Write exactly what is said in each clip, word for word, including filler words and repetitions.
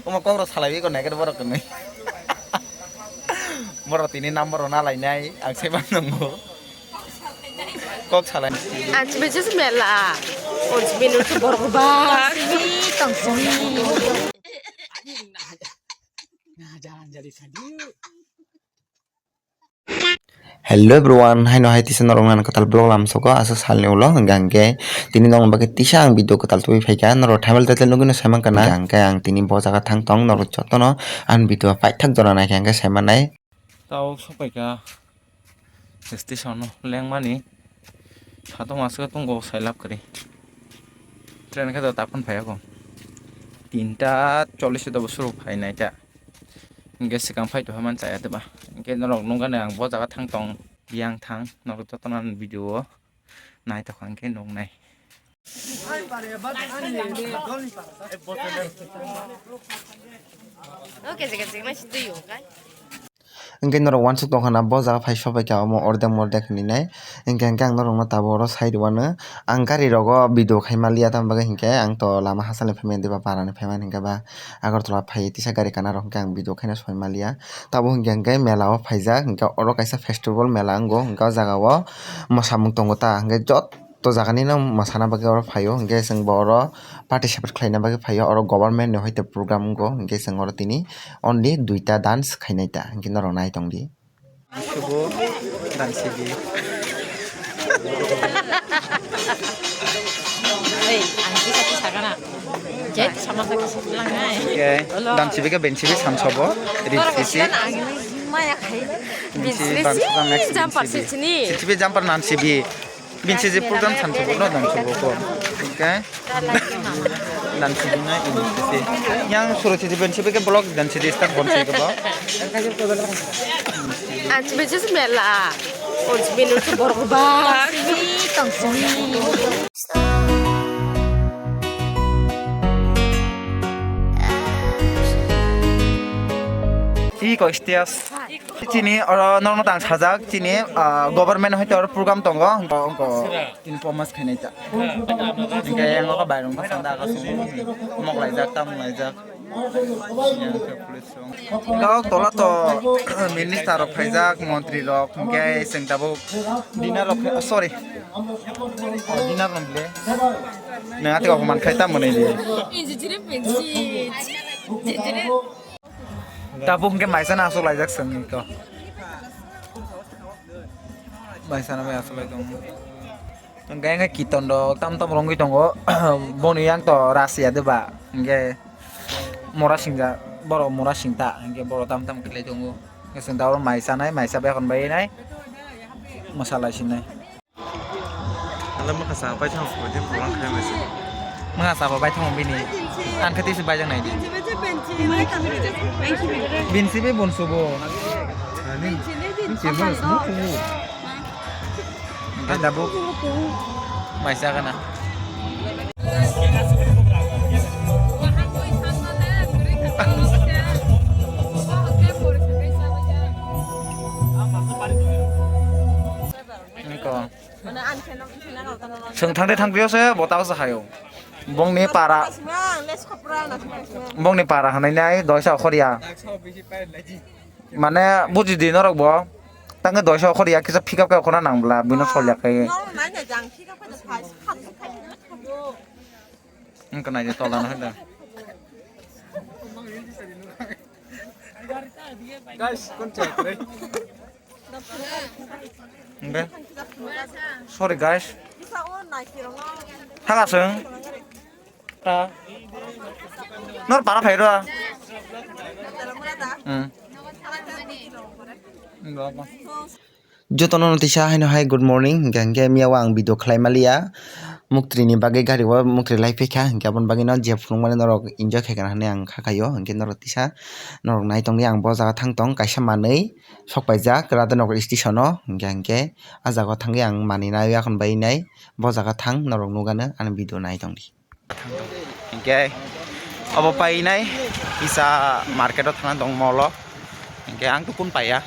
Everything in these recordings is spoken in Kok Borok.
Omo kok rok salai ko naked borok kwnwi. Borok tini number rok na lainai ang sai man nongo. Kok salai. Ang chibai just mela. On chibai nung borok ba. Tong sini. Hello everyone, haino hai tisa norok nang kwtal vlog lam soko aswk salni ulo hwnkha hwnkhe tini nokni bagwi tisa ang video kwtal tubui phaikha norok thumbnail title nugwino saimankha na hwnkha hwnkhe ang tini bo jaga thang tong norok jotono ang video paithak jora naikha hwnkhe saimanai. Tabuk sokpaikha station o lengmani satung aswk tongo sailab kwrwi train khe do taphun phaiya kho tinta chollish do bwswk phainai ta. Hingke swkang phai tongkha man chaya teba. Hingke norok nukha nai ang bo jaga thang tong, yang thang, norok jotono ani video o nai tongkha hingke nuknai. Hingke norok wansuk tongkha na bo jaga phai sobai kha omo ordek mordek hinwi nai. Hingke hingke ang norokno tabuk oro sai rwano. Ang gari rogo video khai maliya, tamni bagwi hinkhe ang to lama hachal ni phaimani diba, para ni phaimani hinkhe ba Agartala phai tisa gari kana rok hinkhe ang video khaina soi maliya. Tabuk hinkhe hinkhe mela o phaijak, hinkhe oro kaisa festival mela wngo, hinkhe o jaga o mwsamung tongo ta, hinkhe joto jaga nino mwsana bagwi oro phaio, hinkhe chwng bo oro participate khlaina bagwi phaio, oro government ni hoite program wngo, hinkhe chwng oro tini only duita dance khainai ta, hinkhe norok nai tongdi. Subo dan sidi. Ei, ang kisa kisa kana. Jai sama sa kisa lang ai. Okay. Dan sibi ke ben sibi samsobo. Rit sisi. Maya khai. Ben sibi si. Jumper si sini. Sibi jumper nan sibi. Binsi je program san subo no dan subo ko. Okay. Dan subo na ini si. Yang suruh si ben si ke blog dan si start bon si ke ba. Ang si ben si mela. On si ben si borok ba. Tong si. I ko stias. Chini oro norokno tang sajak, chini, ah, government hoite oro program tongo, hwnkhe oro chini promise khainai ta. Hwnkhe yang o bairung bwsang da aga sung mok laijak, tamung laijak. Yang khe police rok. Kok tola to minister rok phaijak, montri rok, hwnkhe chwng tabuk dinner rok, sorry. Dinner rok le. Nang ati kok man khai ta mwnai di. Tabuk hwnkhe maisa no aswk laijak chwng to. Maisa no bai aswk lai tongo. Hwnkhe hwnkhe kiton rok tam tam rwngwi tongo. Boni yang to ras ya de ba. Hwnkhe mora singja, borok mora singta. Hwnkhe borok tam tam khlai tongo. Hwnkhe chwng tabuk maisa nai, maisa bai hwn bai nai. Mwsa lai sinai. Ala mwkha chang pai thang ko din program khai mese. Mwkha chaba bai thang bini. Ang khe tisi bai jang nai di. Bin sibi bun subo. Ani. Bin sibi bun subo. Ang dabu. Mai sa kana. Niko. Chwng thangde thangde se bo tao se hayo. Bongni para. Bongni para hanai nai doisa okhorya. Mane buji di norok bo. Tangke doisa okhorya kisa pick up khe okhorna nang bla bino solya khe. Wngkha nai de tola no hada. Guys, kon check re. Hingke? Sorry, guys. Thangasung. Ta. Nor para phairo. Hmm. Jotono no tisa haino hai good morning, hingke hingke miya o ang video khlai maliya. Muktri ni bagwi gari o muktri lai phikha, hingke aboni bagwi no je phunukmani norok enjoy khaikha hinui ang khakhaio, hingke norok tisa norok nai tongdi ang bo jaga thang tong kaisa manwi. Sok paijak Radhanagar station o, hingke hingke ah jaga o thangwi ang manwi nai yakon bai nai bo jaga thang norok nukgano ani video nai tongdi. Hingke obo painai kisa market o thangna tong mall o, hingke ang tukun paiya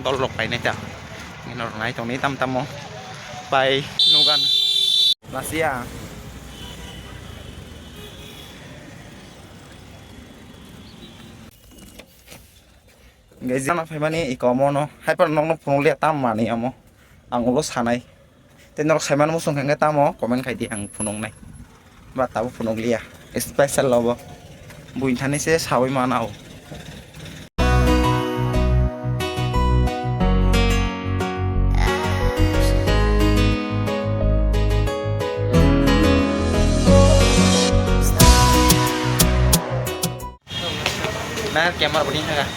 dol rok painai ta, hingke norok nai tongdi tam tamo pai nukgano lasiya. Hingke jana phaimani iko omono, hai phano nokno phunukliya tam manwi omo. Ang ulo sanai. Tei norok saimano muchung khe tamo comment khai di, ang phunuknai. Ba tabuk phunukliya. Special obo. Buini thani se saui mana o. Na camera bodi thaga.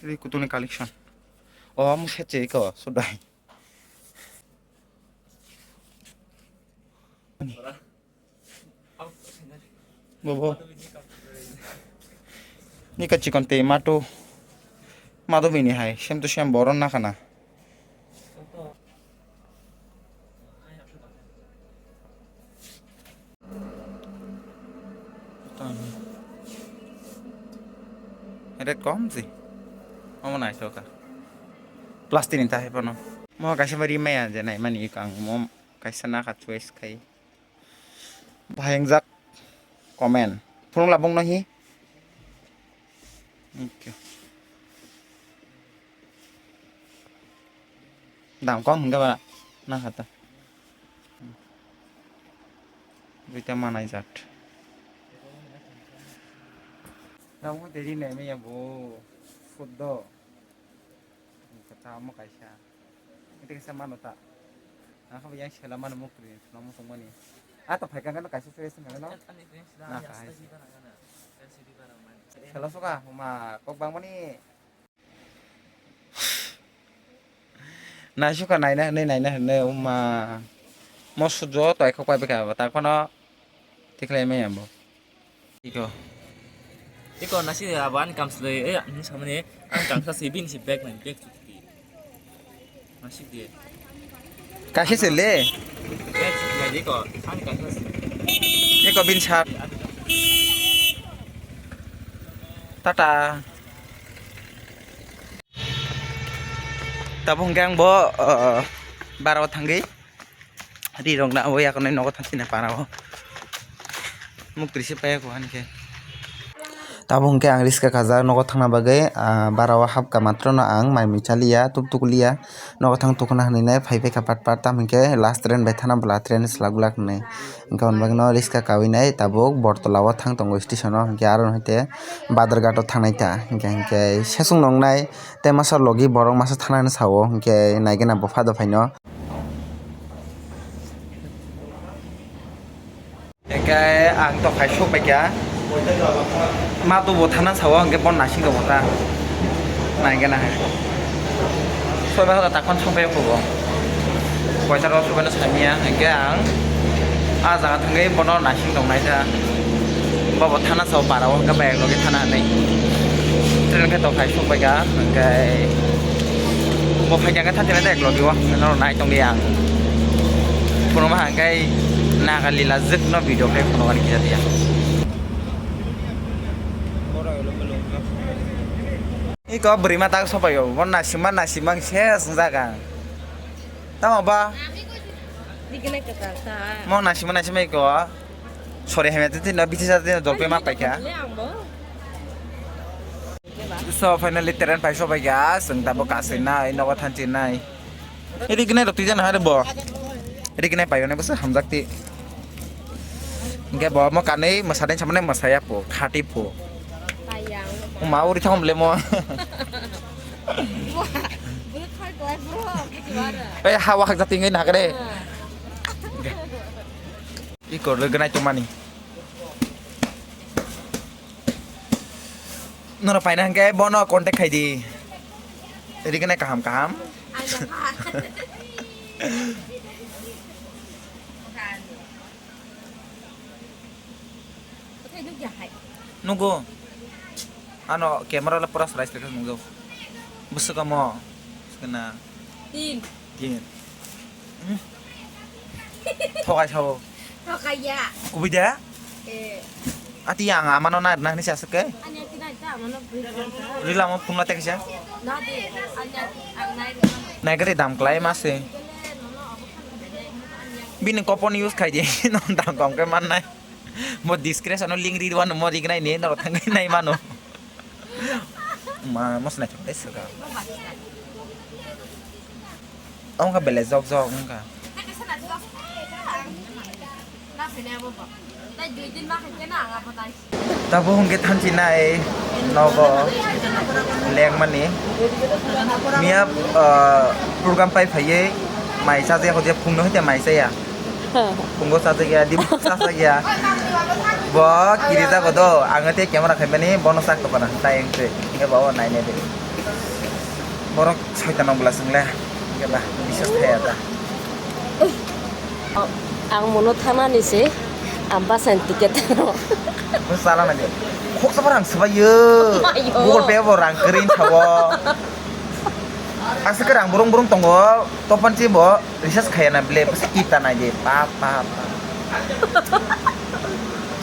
Ri kutuni collection. O, omo se che ko, sudai. Bobo. Ni ka chikon te matu. Madu bini hai, same to same boron na kana. Red kom si. Omo naithoka. Plastic ni tahai phano. Mo kaisa bari maya je nai mani kang mo kaisa naka choice khai. Bahengjak comment. Phunuk labung no hi. Okay. Dam kom hingke ba na kha ta. Duita manai jat. Dam ko deri nai me ya bo. Food do. Kata mo kaisa. Ito kaisa mano ta. Ang kha yang sela mano mukri no mo song mani. Ato phai kang no kaisa choice nang no. Na kha hai. Sela suka ma kok bang mani. Naisuka naina hinwi naina hinwi wngma. Mo sujo toikhok pai bwkha bo tak phano tikhlai maya bo. Iko. Iko nasi abo ani kamslai, eh, ani samani ang kangsa si bini si bag nai bag chuti. Nasi dia. Kaisa se le. Bag chuti nai iko, ani kangsa si. Iko bini sat. Tata. Tabuk hwnkhe ang bo, uh, bara o thangwi ri rok na abo yakarnai nogo thangchina para o. Muktri se paya ko ani khe. Tabuk hwnkhe ang riska kajak nogo thangna bagwi, ah, bara o hapkha matro no ang mai mui chaliya, tuk tuk liya, nogo thang tukuna hinwi nai phai phaikha pat pat, tamo hwnkhe last train bai thana bwla train swlak bwlak hinwi. Hwnkhe aboni bagwi no riska kawi nai tabuk Bortola o thang tongo station o, hwnkhe aro hwnkhe Badharghat o thangnai ta, hwnkhe, hwnkhe sesung nongnai tei masa logi borok masa thangnani sao, hwnkhe naigena bopha dophai no. Hwnkhe ang tokhai sokpaikha, ma tubo thana sao, hwnkhe bo naisingko bo ta naigena hai. Soiba hora takhon sokpai kubo. Koita rok soiba no samiya, hwnkhe ang ah jaga thangwi bono naising tongnai ta. Bobo thana sao bara o hwnkhe bayang logi thana hinwi. Train khe tokhai sokpaikha, hwnkhe bo phaikha khe thang thani ta ek logi o, hwnkhe norok nai tongdi ang. Phunukma hwnkhe Naga Lila jwk no video khe phunukani kisa diya. Iko bwrwi ma tak sopaio, bo naisingma naisingma se swngjak ang. Tamo ba? Mo naisingma naisingma iko. Sorry, hamya tini no bithi sa tini dolphi ma paikha. So finally train pai sopaikha, chwng tabuk kasui nai, nogo thanchi nai. Rignai rok twijana hare bo. Rignai payo nai bwswk hamjak ti. Hwnkhe bo mo kanwi mwsadeng samani mwsaya po, khati po. Tayang. Ma uri thangom le mo. Wah, bwrwi khar klai bro, bujibar. Ei ha wahak jati ngai nagre. I korle ganai tongmani. Nono paina hwnkhe bono contact khai di. Rignai kaham kaham. Ano ha. Nugo. Ano camera le pura srai srai khe nukjao. Bwswk amo. Bwswk na. Tin. Tin. Hmm. Thokai sao. Thokai ya. Kubui da? Eh. Ati yang amano na na ni sasuk ke? Ani ati na ta amano bui. Rila mo phunla te kisa. Na de. Ani ati ang nai. Nai gari dam klai ma se. Bini coupon use khai di. Non dam kom ke man nai. Mo description o link ri wano mo rignai ni norok thangwi nai mano. Ma mos nai thok dai saka. Ongka bele jok jok ongka. Tabo hwnkhe thanchi nai nogo lengmani. Miya, ah, program pai phaiwi mai chajakya, hwnkhe phungno hwnkhe mai chaya. Phungo chajakya, dibuk chajakya. Bo kirijago do, ang tei camera khaimani bono chak tongkha na, tai wngtwi. Hwnkhe bo nainai de. Borok soitan nong bwla chwngle. Hwnkhe ba, biswas khaya ta. Ang mono thanani se, ang bus and ticket no. Bo chala nai de. Khoksa barang swbayo. Ayo. Google Pay bo rang kwrwi sawo. Aswk rang burung burung tongo, topan si bo. Recharge khaya na ble, bwsa kita nai de, pa, pa, pa.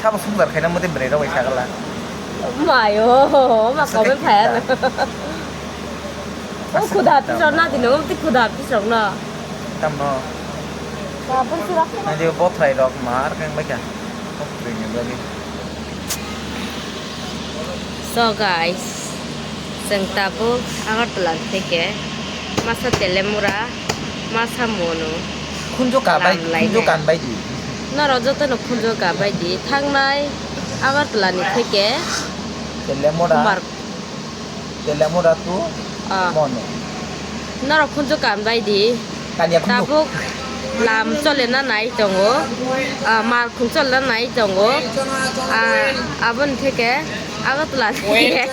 Sabo songjar khaina mode bwrwi rok bai sagala. Mayo, ma comment phaya na. O khuda pisok na dino, ti khuda pisok na. Tamno. Ba, bwswra. Nai de bothrai rok mar kang bai kha. Bothrai ni bagwi. So guys, chwng tabuk Agartala theke masa Telemura, masa Mono. Khunju kabai, lam lai khunju nai. Kan bai di. Norok jotono khunju kabai di. Thangnai Agartala ni theke Telemura. Kumar. Telemura tu Ah. Mono. Norok khunju kan bai di. Kanya khunju. Tabuk lam chole na nai tongo. Ah, mar khun chole na nai tongo. Ah, aboni theke Agartala theke.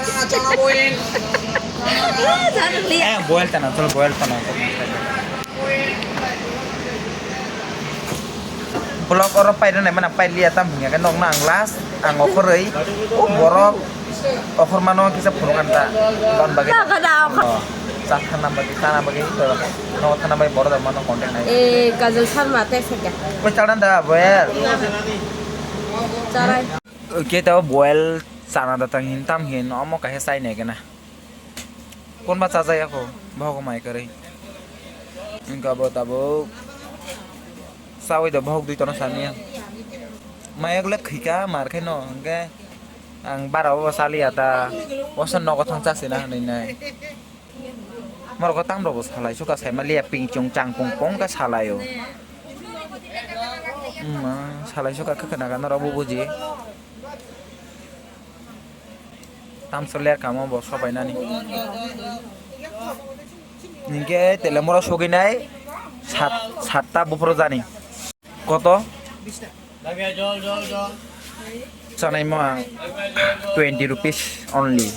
Eh, boil tana, chol boil tana. Vlog oro pairwnai mana pailiya tam hwnkhe nokno ang last ang okhorwi o borok okhormano kisa phunukha da ban bagwi. Chakha da okhor. Oh, chakha na bagwi, chana bagwi, no thana bagwi borok da mano contact nai. Eh, Kajal Sharma text kha. Koi chana da boel. Charai. Oke, tao boel chana da tang hin tam hin omo kaisa chai nai kena. Konba chajak ya kho, bohogo mai kwrwi. Wngkha bo tabuk. Chawi do bohok dui tono samiya. Mayok le khika mar khe no, hwnkhe ang bara o chaliya ta. Bosa nogo thang chasina hinwi nai. Morok tang rok bo salai suka sai maliya ping chung chang pung pung khe salai o. Wngma salai suka khe khna norok bo buji. Tamso ler kamo bo sopainani. Hinkhe Telemura sogwinai sat, satta buphuru jani. Koto? Chanaimo ang twenty rupees only.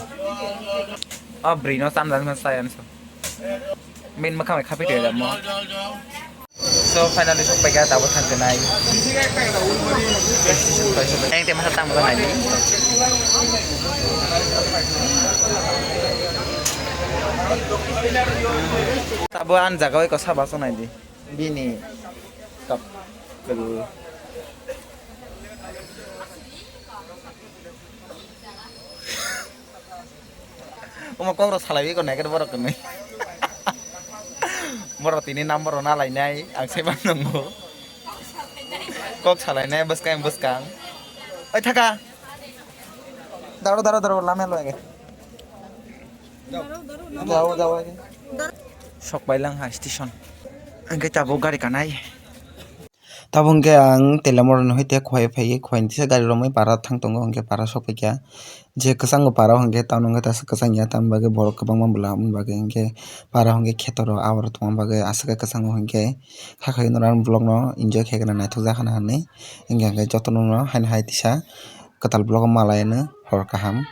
O bwrwino chamjani sai anso. Min mwkhang bai khaphi twi mo. So finally sokpaikha, tabuk thangkhe nai. Ang tei masa tamo nai. Tabuk ani jaga o eko saba song nai di. Bini kap kelu. Omo kok rok salai wi ko naikhe borok kwnwi. Borok tini number rok nalainai ang saiman nungo. Kok salainai bwskang bwskang. Oi thaka. Daro daro daro lamya lo age. Jao jao age. Sok pailang ha station. Hwnkhe tabuk gari kanai. Tabuk hwnkhe ang Telemura ni hoite Khowai phaiwi, Khowai ni tisa gari romwi para thang tongo, hwnkhe para sokphaikha. Je kwchango para o hwnkhe town o hwnkhe ta aswk kwchang ya, tamni bagwi borok kwbangma bwla, aboni bagwi hwnkhe para o hwnkhe kheto rok abo rok tongma bagwi aswk khe kwchango hwnkhe hakhe norok ani vlog no enjoy khe gana naithok jak hana hinwi. Hwnkhe hwnkhe jotono no haino hai tisa kwtal vlog o malai anw hor kaham.